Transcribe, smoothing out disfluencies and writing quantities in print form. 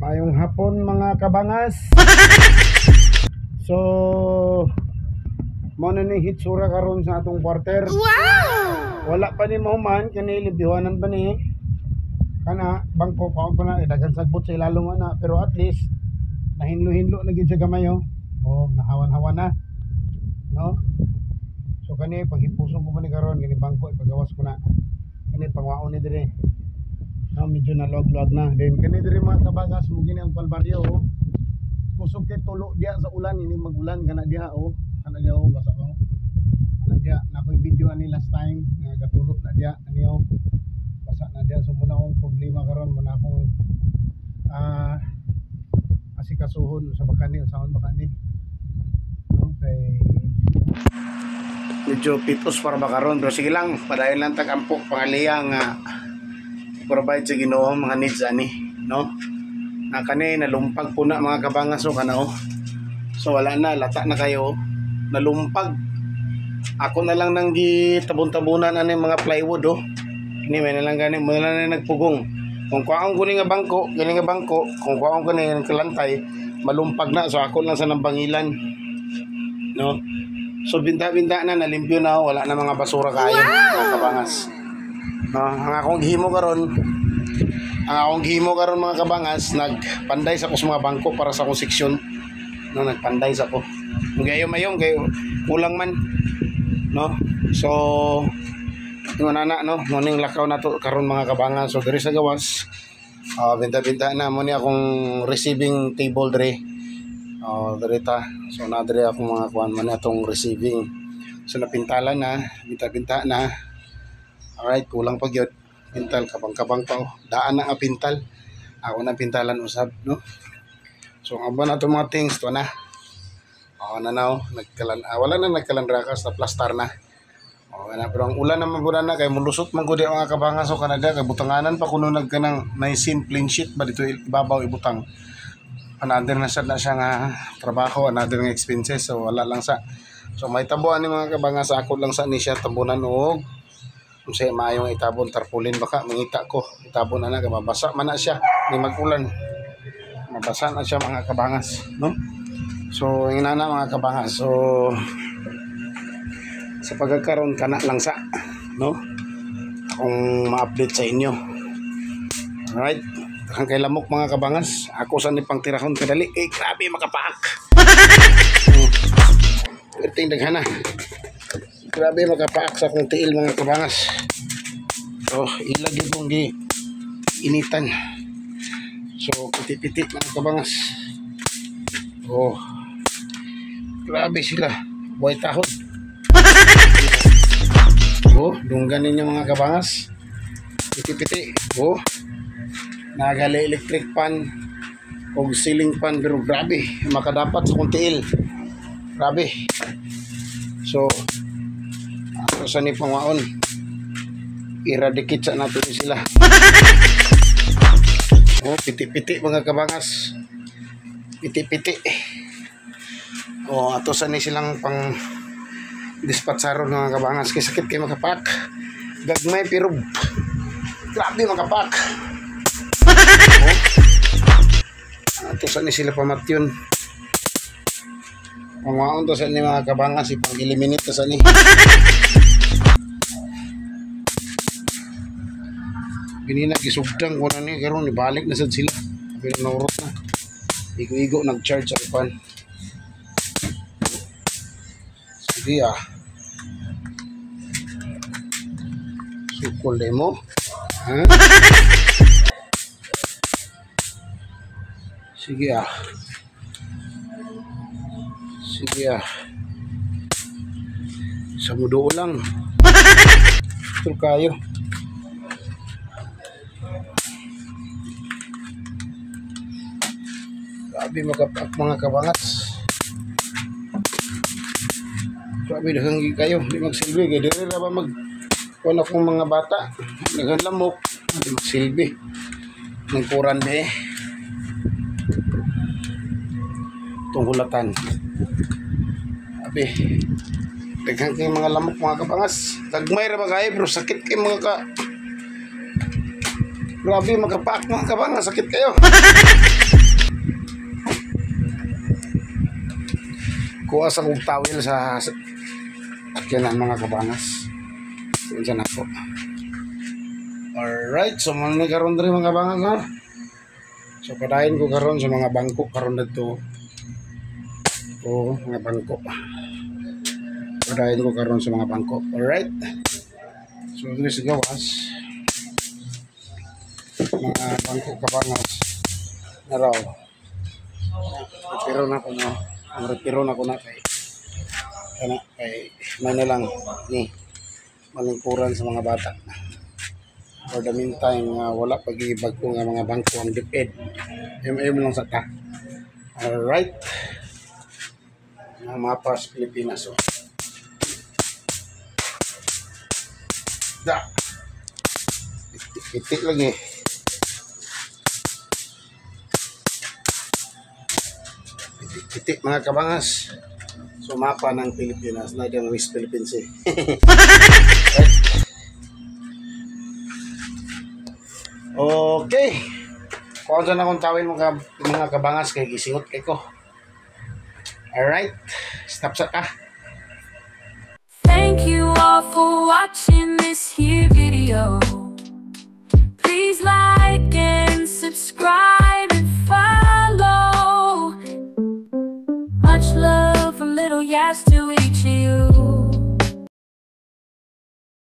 Maayong hapon, mga kabangas. So, mao na ni hitsura karon sa atong quarter. Wow! Wala pa ni mahuman kani, libyuhanan pa ni. Kana bangko pa pa na daghan sagbot sa ilalom na, pero at least nahinlo-hinlo na gid siya gamay oh. Oh, nahawan-hawan na. No? So kani paghipuson ko pa ni karon kani bangko, ipagawas ko na. Kani pangwaon ni dire. No, medyo naluwag-luwag na. Then kani dire, mga kabangas, mo gini ang kalbaryo oh. Kusog kay tulo diya sa ulan, ini magulan kana diha oh. Kana diha oh, basa oh. Kana diha na ako'y video ani last time nga gatulo na diha ani oh. Basa na diha, so muna akong problema karon, muna akong asikasuhon sa bakani, usaon bakani. No, kay medyo pitos para ba karon, pero sige lang, padayon lang tag-ampo pangaliya nga provide sa Ginoo mga needs ani, no? Na kani nalumpag po na, mga kabangas, oh, kana oh. So wala na, lata na kayo, nalumpag. Ako na lang nang gitabon-tabunan ani mga plywood oh. Ini may na lang gani mo na lang na nagpugong. Kung kuwaon ko ni nga bangko, gani nga bangko, kung kuwaon ko ni nga kalantay, malumpag na, so ako lang sa nang bangilan. No? So binta-binta na, nalimpyo na, oh, wala na mga basura kayo, mga kabangas. No, ang akong gihimo karon, mga kabangas, nagpanday sa ko sa mga bangko para sa akong seksyon. No, nagpanday sa ko. Gayo mayong kayo kulang man. No? So ingon ana, no, morning lakaw na to karon, mga kabangas. So diri sa gawas, binta-binta na mo ni akong receiving table diri. Oh, diri ta. So na diri akong mga kuan man atong receiving. So napintalan na, binta-binta na. Alright, kulang pa gyud. Pintal kabang-kabang pa oh. Daan na nga pintal. Ako na pintalan usab, no? So ang na itong mga things to na. Oh, na na oh, nagkalan wala na nagkalandrakas na plastar na. Oh, na pero ang ulan naman pud na kay mulusot man gud mga kabangas so Canada kay butanganan pa kuno nagkanang 19 plain sheet ba dito ibabaw ibutang. Another na sad na siya nga trabaho, another nga expenses, so wala lang sa. So may tabuan ni mga kabangas, ako lang sa ni siya tambunan og unsay maayong itabon, tarpaulin baka mangita ko itabon na na kay mabasa man na siya ni mag-ulan, mabasa na siya, mga kabangas, no? So ingana na, mga kabangas. So sa pagkakaroon kana lang sa, no, akong ma-update sa inyo. Alright, ang kay lamok, mga kabangas, ako sa ni pangtirahon kadali eh, grabe makapaak. Perting daghana. Grabe makapaak sa akong tiil, mga kabangas. So ilagi kong gi initan. So piti-piti, mga kabangas. Oh. Grabe sila. Buhay tahod. Oh, dunggan ninyo, mga kabangas. Piti-piti. Oh. Nagali electric fan o ceiling fan, pero grabe makadapat sa akong tiil. Grabe. So ako sa ni pangwaon. Eradicate sa natin sila. Oh, piti-piti, mga kabangas. Piti-piti. Oh, ato sa ni silang pang dispatsaron, mga kabangas, kay sakit kay makapak. Gagmay pero grabe makapak. Oh. Ato sa ni sila pamatyon. Pangwaon to sa ni, mga kabangas, ipang eliminate to sa ni. Ganina gisugdang ko na ni karon, ibalik na sad sila. Pero naurot na. Igo-igo nag-charge sa ipan. Sige ah. Sukol mo. Ha? Sige ah. Sige ah. Sa mudo lang. Ito kayo. Grabe makapak, mga kabangas. Grabe daghang kayo, di magsilbi kay diri ra ba mag kuan akong mga bata. Daghan lamok, di magsilbi. Nagkuran be. Itong hulatan. Grabe. Daghan kay mga lamok, mga kabangas. Gagmay ra ba kayo pero sakit kay mga ka. Grabe makapak, mga kabangas, sakit kayo. Kuha sa kong tawil sa sakyanan, mga kabangas. Unsa na po. Alright, so man ni karon diri, mga kabangas, ha. So padayon ko karon sa mga bangko karon didto. O mga bangko. Padayon ko karon sa mga bangko. Alright. So diri sa gawas mga bangko, kabangas, na raw. Pero na ko no. Ang retiro na ko na kay kana kay may na lang ni malingkuran sa mga bata. For the meantime nga wala pa gibag-o nga mga bangko ang DepEd. Ayun lang sa ta. Alright. Mga mapa sa Pilipinas, oh. Da. Itik lagi. Itik mga kabangas. So mapa ng Pilipinas na diyang West Philippines eh. Right. Okay. Kuha dyan akong tawin, mga kabangas, kay gisingot kay ko. Alright. Stop sa ka. Thank you all for watching this here video. Please like and subscribe and follow. Much love from Little Yas to